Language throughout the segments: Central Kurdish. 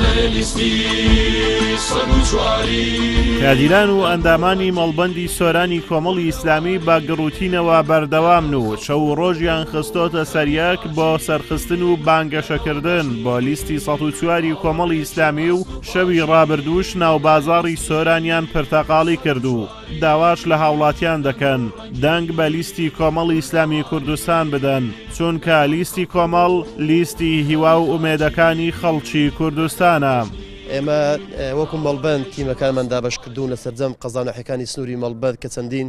بەڵێ لیستی 104ی. کادیران و ئەندامانی مەڵبەندی سۆرانی کۆمەڵی ئیسلامی بە گڕوتینەوە بەردەوامن و شەو و ڕۆژیان خستۆتە سەریەک بۆ سەرخستن و بانگەشەکردن بۆ لیستی 104 ی کۆمەڵی ئیسلامی و شەوی ڕابردووش ناوبازاڕی سۆرانیان پرتەقاڵی کرد و داواش لە هاوڵاتیان دەکەن دەنگ بە لیستی کۆمەڵی ئیسلامی کوردستان بدەن، چونکە لیستی کۆمەڵ لیستی هیوا و ئومێدەکانی خەڵکی کوردستانە. ئێمە وەکو مەڵبەند تیمەکانمان دابەشکردوون لە سەرجەم قەزا و ناحیەکانی سنووری مەڵبەند کە چەندین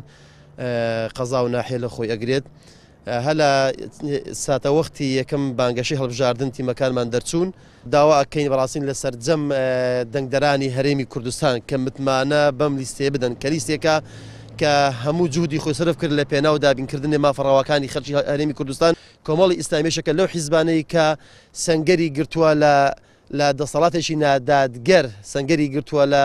قەزا و ناحیە لە خۆی ئەگرێت. هەر لە ساتەوەختی یەکەم بانگەشەی هەڵبژاردن تیمەکانمان دەرچوون، داوا ئەکەین بەڕاستین لە سەرجەم دەنگدەرانی هەرێمی کوردستان کە متمانە بەم لیستەیە بدەن کە لیستێکە کە هەموو جوهدی خۆی سەرف کرد لە پێناو دابینکردنی مافە ڕەواکانی خەڵکی هەرێمی کوردستان. کۆمەڵی ئیسلامی یەکێکە لەو حیزبانەی کە سەنگەری گرتووە لە لە دەسەڵاتێکی نادادگەر، سەنگەری گرتووە لە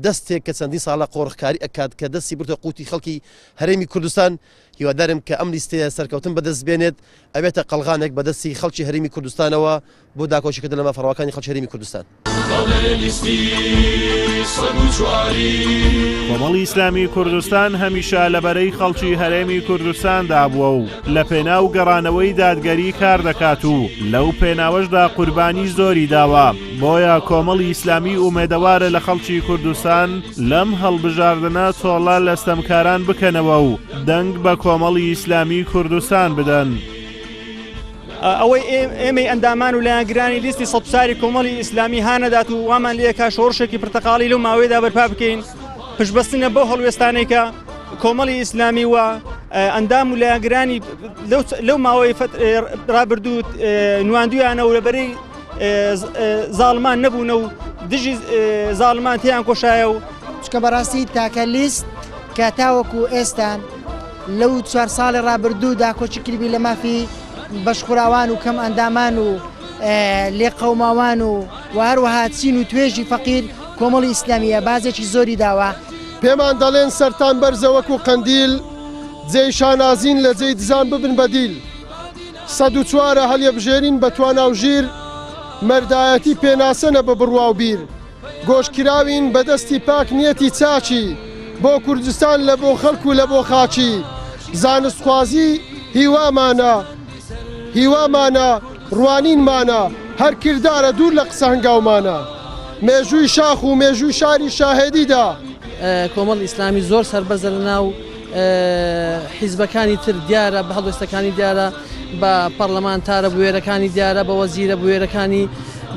دەستێک کە چەندین ساڵە قۆرخکاری ئەکات کە دەستی بردە قوتی خەڵکی هەرێمی کوردستان، هیوادارم کە ئەم لیستەیە سەرکەوتن بەدەست بێنێت، ئەبێتە قەڵغانێک بەدەستی خەڵکی هەرێمی کوردستانەوە بۆ داکۆکیکردن لە مافە ڕەواکانی خەڵکی هەرێمی کوردستان. کۆمەڵی ئیسلامی کوردستان هەمیشە لە بەرەی خەڵکی هەرێمی کوردستاندا بووە و لە پێناو گەڕانەوەی دادگەری کار دەکات و لەو پێناوەشدا قوربانی زۆری داوە، بۆیە کۆمەڵی ئیسلامی ئومێدەوارە لە خەڵکی کوردستان لەم هەڵبژاردنە تۆڵە لە ستەمکاران بکەنەوە و دەنگ بە کۆمەڵی ئیسلامی کوردستان بدەن. ئەوەی ئێمەی ئەندامان و لایەنگرانی لیستی 104 کۆمەڵی ئیسلامی هانەدات و وامان لێکا شۆڕشێکی پرتەقاڵی لەو ماوەیەدا بەرپا بکەین پشتبەستنە بەو هەڵوێستانەی کە کۆمەڵی ئیسلامی و ئەندام و لایەنگرانی لەو ماوەی ڕابردوو نواندویانە و لەبەرەی زاڵمان نەبوونە و دژی زاڵمان تیان کۆشایە و چکە بەڕاستی تاکە لیست کە تاوەکو ئێستا لەو چوار ساڵی ڕابردوو داکۆکی کردبی لە مافی بەشخوراوان و کەم ئەندامان و لێقەوماوان و و هەروەها چین و توێژی فەقیر کۆمەڵی ئیسلامیە بازێکی زۆری داوە. پێمان دەڵێن سەرتان بەرزە وەکو قەندیل جێی شانازین لە جێی دزان ببن بە دیل 104 هەلیەبژێرین بە توانا و ژیر مەردایەتی پێناسە نە بە بڕوا و بیر گۆشکراوین بە دەستی پاک نیەتی چاکی بۆ کوردستان لە بۆ خەڵک و لە بۆ خاکی زانستخوازی هیوامانە هیوامانە ڕوانینمانە هەر کردارە دوور لە قسە هەنگاومانە مێژووی شاخ و مێژووی شاری شاهێدی دا. کۆمەڵی ئیسلامی زۆر سەربەرزە لە ناو حیزبەکانی تر دیارە بە هەڵوێستەکانی دیارە بە پەڕلەمانتارە بوێرەکانی دیارە بە وەزیرە بوێرەکانی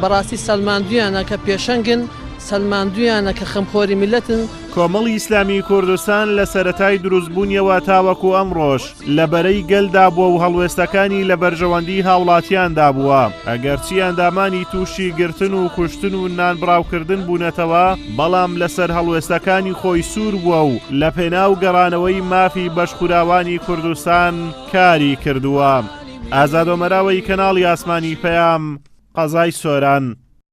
بەڕاستی سەلماندویانە کە پێشەنگن سەلماندویانە کە خەمخۆری میللەتن. کۆمەڵی ئیسلامیی کوردستان لە سەرەتای دروستبوونیەوە تاوەکو ئەمڕۆش لە بەرەی گەلدا بووە و هەڵوێستەکانی لە بەرژەوەندیی هاوڵاتیاندا بووە، ئەگەرچی ئەندامانی تووشی گرتن و کوشتن و نانبڕاوکردن بوونەتەوە، بەڵام لەسەر هەڵوێستەکانی خۆی سوور بووە و لەپێناو گەڕانەوەی مافی بەشخوراوانی کوردستان کاری کردووە. ئازاد ئۆمەراوەی کەناڵی ئاسمانی پەیام، قەزای سۆران.